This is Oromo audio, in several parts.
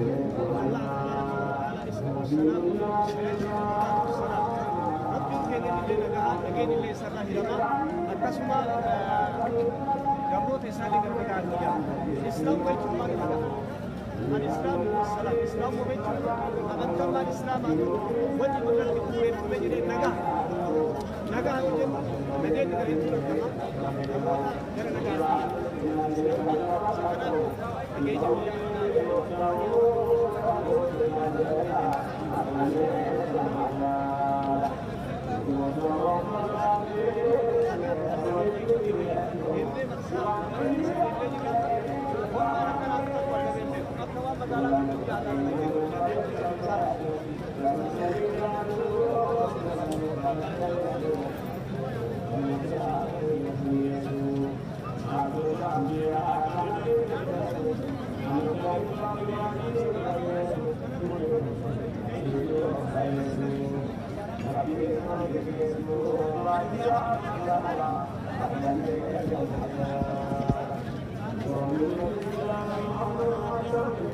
Allah tabaaraka wa ta'aala ismuhu salaam sifaatu salaam. Rabbiin keenya illee nagahaa nageenyi illee isarraa hirama akkasuma gabroota isaallee gara nagahaatti yaama. Islaam jechuun maal nagaa? Al-Islaam salaam. Islaam jechuun amantammaan Islaamaa wanni nurratti bu'uureffame jedhee nagaa. Nagaa yoo jennu nageenyi gara hedduu argama. Namoota gara nagaatti. Kanaaf nageenya biyya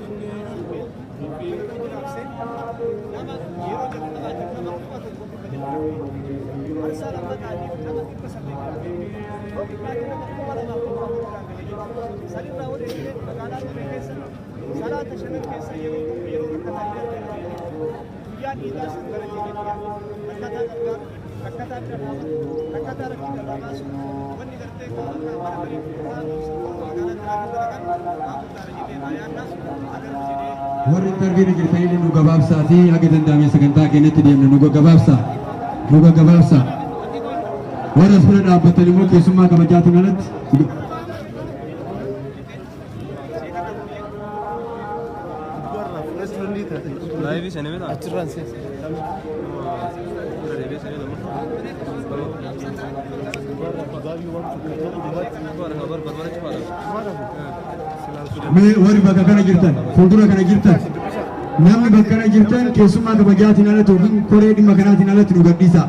Nama yeroo jalqabaatiif nama 1000 marsaa lammataatiif nama 800 yoo xiqqaate nama 2400 biraan gahe jechuudha. Sanirraa ol eegalee magaalaa Roobee keessa salaata shanan keessa yeroo tokko yeroo rakkataa hin arganne guyyaan iidaa sun gara keenya dhiyaate rakkataa gargaaru, rakkataa bira dhaabatu, rakkataa rakkina irraa baasu, wanni gartee kan akka mana marii fuulduraa magaalaa kanaa dalagan waa guddaadha jennee irraa yaadna agarra jedhee. Warri interviirra jirtanillee nu gabaabsaatii haga danda'ame sagantaa keenyatti deemna nu gaggabaabsa. Nu gaggabaabsa. Warra as bira dhaabbatan immoo keessummaa kabajaatiin alatti. Live seenee beektaa? Achirraan seensa. Deebi'ee seenee lammaffaa. Mee warri bakka kana jirtan, fuuldura kana jirtan, namni bakka kana jirtan keessummaa kabajaatiin alatti yookiin koree dhimma kanaatiin alatti nu gadhiisa.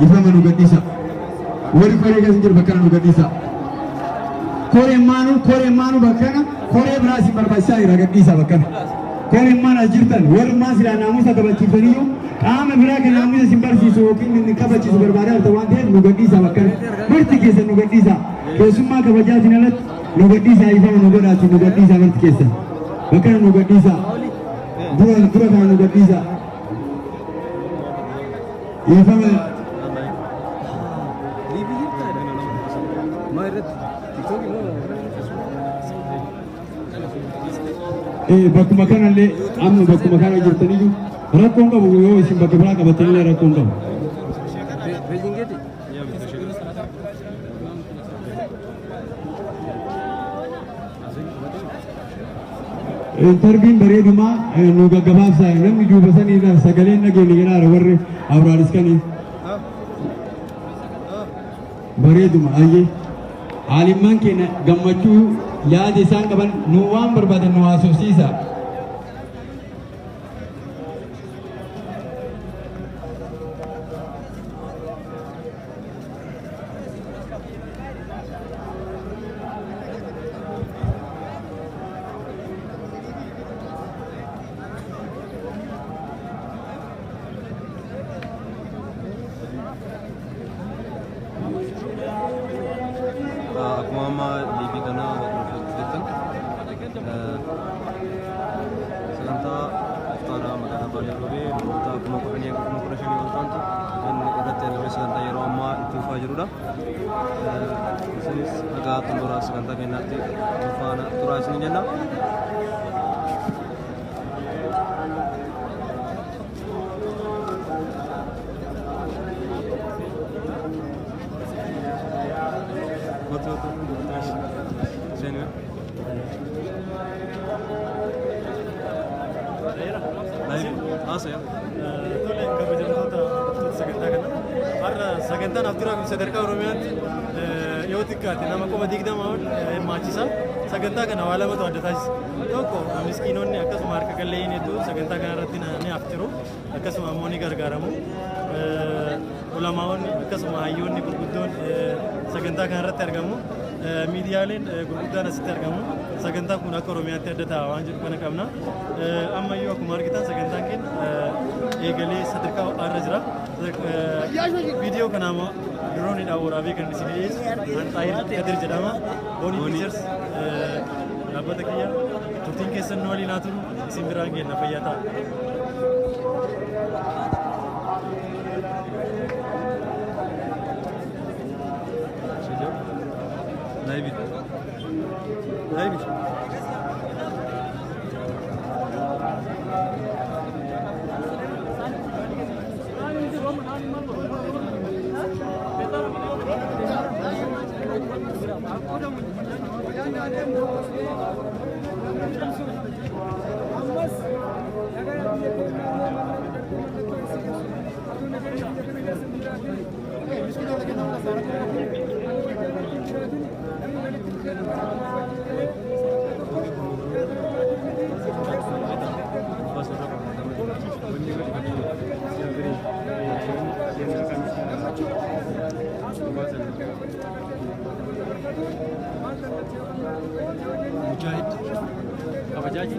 Ifama nu gadhiisa. Warri koree keessa jiru bakka kana nu gadhiisa. Koreen maanuu koreen maanuu bakka kana koree biraa isin barbaachisaa jira gadhiisa bakka kana. Koreen maan as jirtan warri maan silaa naamusa kabachiiftaniyyuu qaama biraa kan naamusa isin barsiisu yookiin inni kabachiisu barbaadaa jirtan waan ta'eef nu gadhiisa bakka kana. Marti keessan nu gadhiisa. Keessummaa kabajaatiin alatti nu gadhiisa ifama nu godhaati nu gadhiisa marti keessan. Bakka kana nu gadhiisa. Dura dura kana nu gadhiisa. Ifama bakkuma kanallee amma bakkuma kana jirtaniyyuu rakkoon qabu yoo isin bakka biraa qabattanillee rakkoon qabu. Interviin bareedumaa nu gaggabaabsaa namni duuba saniirra sagaleen dhageenya jedhaara warri Abraaris kanii. Bareeduma ayyee. Aalimman keenya gammachuu yaada isaan qaban nu waan barbaadan nu haasofsiisa. Akkuma amma liivii kana hordofaa jirtan sagantaa iftaaraa magaalaa Baalee Roobee namoota 10,000 hanga 15,000 ol ta'antu kan irratti argamee sagantaa yeroo ammaa itti fufaa jirudha. Isinis haga xumura sagantaa keenyaatti nu faana turaa isin jenna. Otu otu. Seenuu. Live. Haasa'e. Tole, kabajamtoota hordoftoota sagantaa kana, har'a sagantaan Afturaa kun sadarkaa Oromiyaatti yoo xiqqaate nama 20,000 ol hirmaachisa. Sagantaa kana waa lamatu adda taasisa. Tokko, miskiinonni akkasuma harka qalleeyyiin hedduu sagantaa kana irratti ni aftiru, akkasuma immoo ni gargaaramu. Ulamaa'onni akkasuma hayyoonni gurguddoon sagantaa kana irratti argamu. Miidiyaaleen gurguddaan asitti argamu. Sagantaan kun akka Oromiyaatti adda ta'a waan jedhu kana qabna. Ammayyuu akkuma argitan sagantaan keenya eegalee sadarkaa irra jira. Viidiyoo kana ammoo dirooniidhaan waraabee kan isin dhiyeessu Anxaayir Kadir jedhama. Boonii Pictures dhaabbata kiyya turtiin keessan nu waliin haa turu isin biraan geenna fayyaa ta'a. Live. Live. Ammas nagaa biyya keenyaa mallattoo agarsiisu. Aduu nageenya biyya kana keessa hin jiraatin. Namni walitti dhufee nama wajjin ta'ee tokko Mujahid Kabajaaji.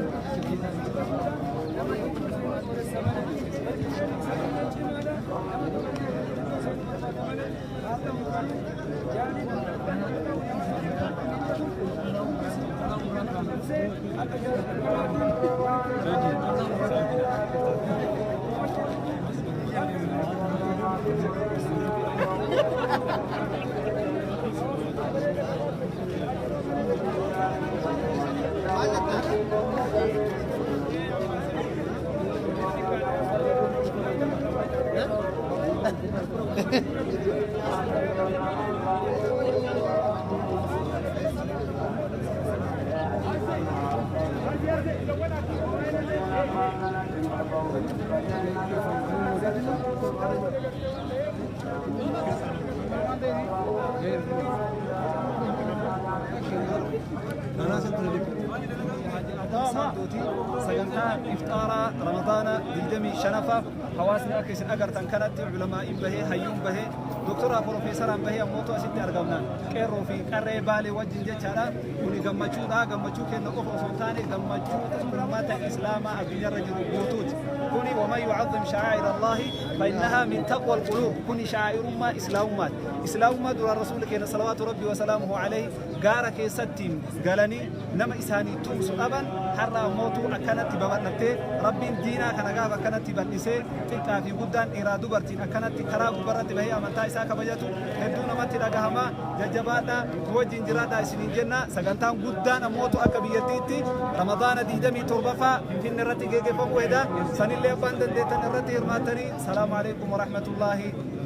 Sagantaa iftaaraa Ramadaana 25ffaaf hawaasni akka isin agartan kanatti ulamaa'iin bahee, hayyuun bahee, doktoraa profeesaraan bahee ammootu asitti argamna qeerroo fi qarree Baalee wajjin jechaadha. Kuni gammachuudha. Gammachuu kenna qofa osoo hin taane gammachuu ummata islaamaa addunyaarra jiru guutuuti. Kuni ومن يعظم شعائر الله فإنها من تقوى القلوب. Kuni shaa'irummaa islaamummaati. Islaamummaa duraan rasuulli keenya صلوات ربي وسلامه عليه gaara keessatti galanii nama isaanii tumsu dhaban. Har'a ammootu akkanatti babal'attee rabbiin diinaa kana gaafa akkanatti bal'isee xiqqaa fi guddaan, dhiiraa dubartiin akkanatti karaa gubbarratti bahee amantaa isaa kabajatu hedduu namatti dhagahama. Jajjabaadha, nu wajjin jiraadha isiniin jenna. Sagantaan guddaan ammootu akka biyyattiitti Ramadaana 27ffaa Finfinne irratti geggeeffamuu heda. Sanillee abbaan dandeettan irratti hirmaattanii. سلام عليكم ورحمة الله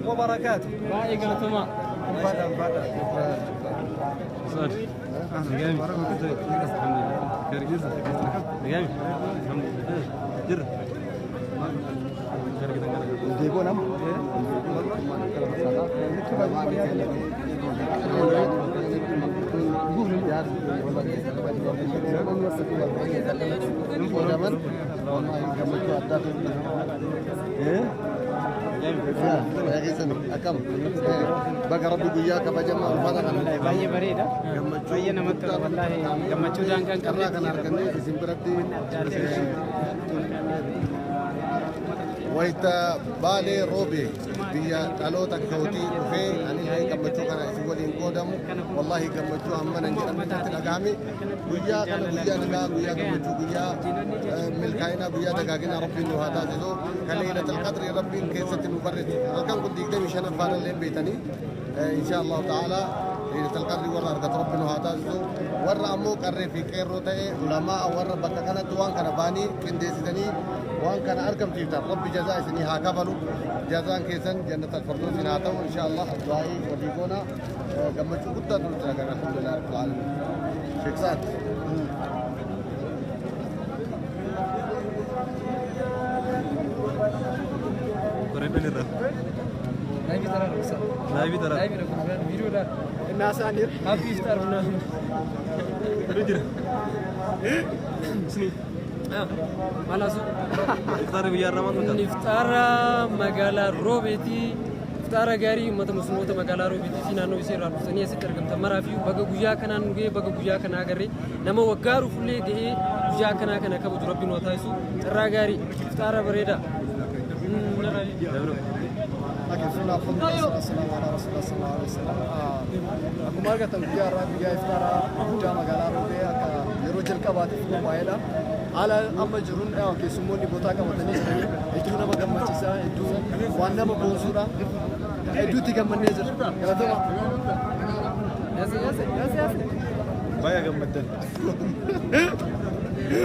وبركاته. Baay'ee galatoomaa. Ulfaadha, ulfaadha. Nagami. Alhamdulillah. Nagami. Alhamdulillah. Jirra. Akkam baga rabbi guyyaa kabajamaa ulfaata kana Baay'ee bareeda. Baay'ee namatti tola wallaahi, gammachuu daangaa hin carraa qabne. Kana argannee isin biratti wayita Baalee Roobe biyya dhaloota kootii dhufee anillee gammachuu kana isin waliin qoodamu wallahi gammachuu hammana hin jedhamne natti dhagahame. Guyyaa kana guyyaa nagaa, guyyaa gammachuu, guyyaa milkaa'inaa, guyyaa dagaaginaa rabbiin nu haa taasisu. Kan leelatul qadri rabbiin keessatti nu barreessu halkan kun 25ffaan illee beeytanii insha allahu ta'ala leelatul qadri warra argatu rabbi nu haa taasisu. Warra ammoo qarree fi qeerroo ta'e, ulamaa warra bakka kanatti waan kana baanii qindeessitanii waan kana argamsiiftan, rabbi jazaa isinii haa kafalu. Jazaan keessan jannatal firdausin haa ta'u insha allah. Du'aa'ii walii goona. Gammachuu guddaa nutti dhagahame. الحمد لله رب العالمين. Sheekh Saad. Bareedan irra. Live Live tara. Live Innaasaanir. Happy iftar. Jira. Isni. Malaasu. Iftaarri guyyaa irraa maal fakkaata? Iftaara magaalaa Roobeetii. Iftaara gaarii uummata musliimoota magaalaa Roobiitii fi naannoo ishee irraa dhuftanii asitti argamtan maraa fi baga guyyaa kanaan nu ga'e, baga guyyaa kanaa agarree nama waggaa dhufullee ga'ee guyyaa kanaa kana kabaju Rabbi nu haa taasisu. Carraa gaarii, iftaara bareedaa. Akkuma argatan guyyaa har'aa guyyaa iftaaraa guddaa magaalaa Roobee akka yeroo jalqabaatiif qophaa'edha. Haala amma jiruun keessummoonni bootaa qabatanii jiranii hedduu nama gammachiisa, hedduu waan nama boonsuudha. Hedduutti gammannee jira. Galatoma. Baga gammaddan.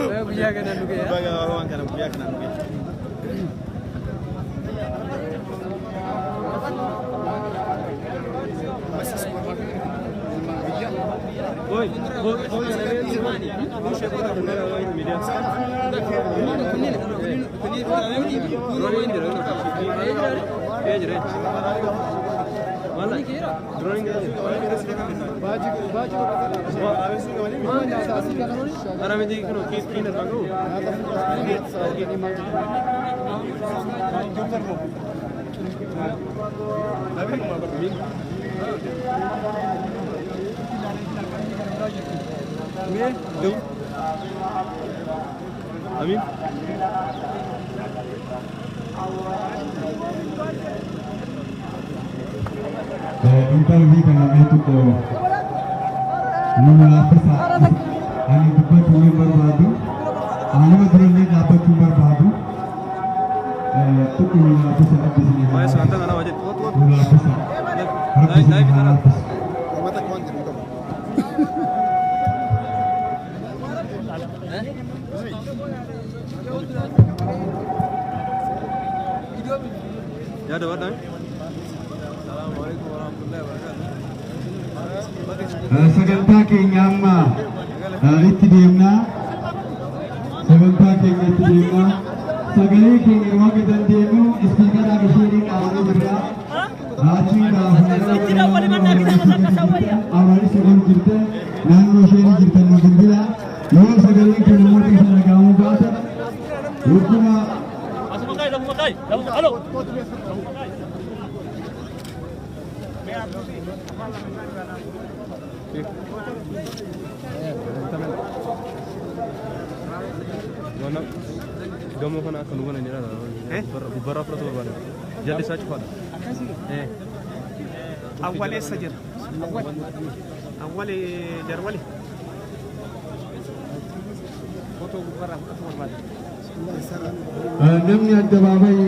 Baga guyyaa kanaan nu ga'e. Baga waan kana guyyaa kanaan nu ga'e. Oi, oi, oi, Amin. Intalli kana mee tokko nu laaffisa. Ani dubbachuu hin barbaadu. Anuma durallee dhaabbachuu hin barbaadu. Tokko nu laaffisa, Rabbi isinii haa Waa'ee sagantaa laaffisu. kanaa wajjin. Nu laaffisa. Rabbi isinii haa laaffisu. Uummata akka waan jedhu qabu. Yaada badhaa. Sagantaa keenya amma itti deemnaa. Sagantaa keenya itti deemnaa. Sagalee keenya yeroo akka dandeenyu ispiikaraa ishee dhaabanii jirra. Achiin awwaalli sagalee jirte naannoo isheen jirtan nu bilbila. Yoo sagaleen keenya namoota isa dhaga'amuu baate dhukkuba. Gamoo kana akka nu banan jedha. Gubbarraa fudhatu barbaada. Jalli isaa cufaadha. Awwal eessa jira? Awwal jarwali. Footoo gubbarraa fudhatu barbaada. Namni addabaabayii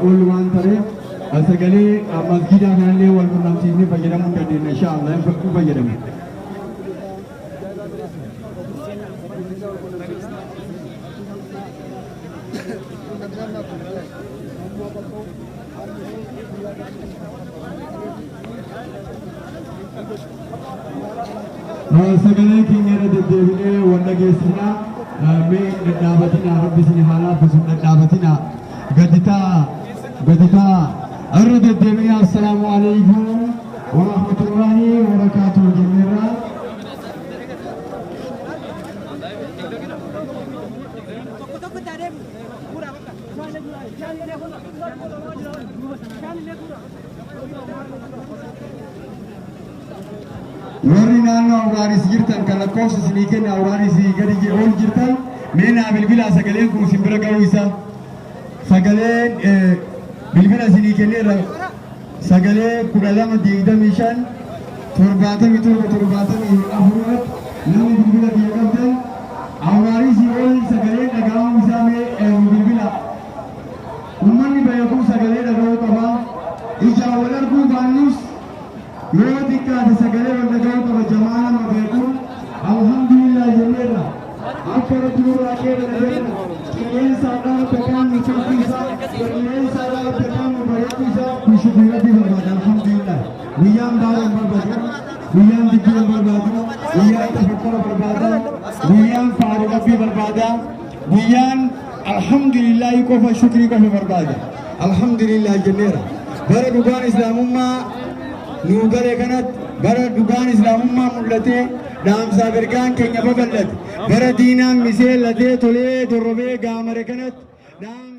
ol waan ta'eef sagalee masgiidaa kanallee wal qunnamsiisnee fayyadamuu dandeenya, insha Allah hin fayyadamne. Sagalee keenya irra deddeebinee wal dhageessifnaa. Mee hin dhadhaabatinaa, Rabbi isin haa laaffisu, hin dhadhaabatinaa. Gadi ta'a, gadi ta'a. Irra deddeebinee assalaamu alaikum wa rahmatullahi wa barakaatuh jenneerra. Warri naannoo Awraaris jirtan kan lakkoofsa isinii kenna Awraaris gadi ol jirtan mee naa bilbilaa, sagaleen kun isin bira ga'uu isaa. Sagaleen bilbila isinii kenneerra, sagalee 12 25 77 74 irratti namni bilbila biyya qabdan Awraaris ol sagaleen dhaga'amuu isaa mee nu bilbila. Uummanni beekuu sagalee dhaga'uu qaba. Ijaan wal arguu baannus yoo xiqqaate sagalee wal dhaga'uu qaba jamaa nama beekuun. Alhamdulillah jenneerra. Akka Rabbi nurraa qeebala jenna. Qilleensa irraa akka qaamni tolchuu isaa, qilleensa irraa akka qaamni bareechuu isaa kun shukrii Rabbii barbaada. Alhamdulillah. Guyyaan baala hin barbaadu. Guyyaan dibbee hin barbaadu. Guyyaan tafakkara barbaada. Guyyaan faaruu Rabbii barbaada. Guyyaan alhamdulillah qofa, shukrii qofa barbaada. Alhamdulillah jenneera. Bara dhugaan islaamummaa nuu gale kanatti, bara dhugaan islaamummaa mul'atee dhaamsaa ergaan keenya babal'ate, bara diinaan misee latee tolee dorrobee gaamare kanatti dhaamsa.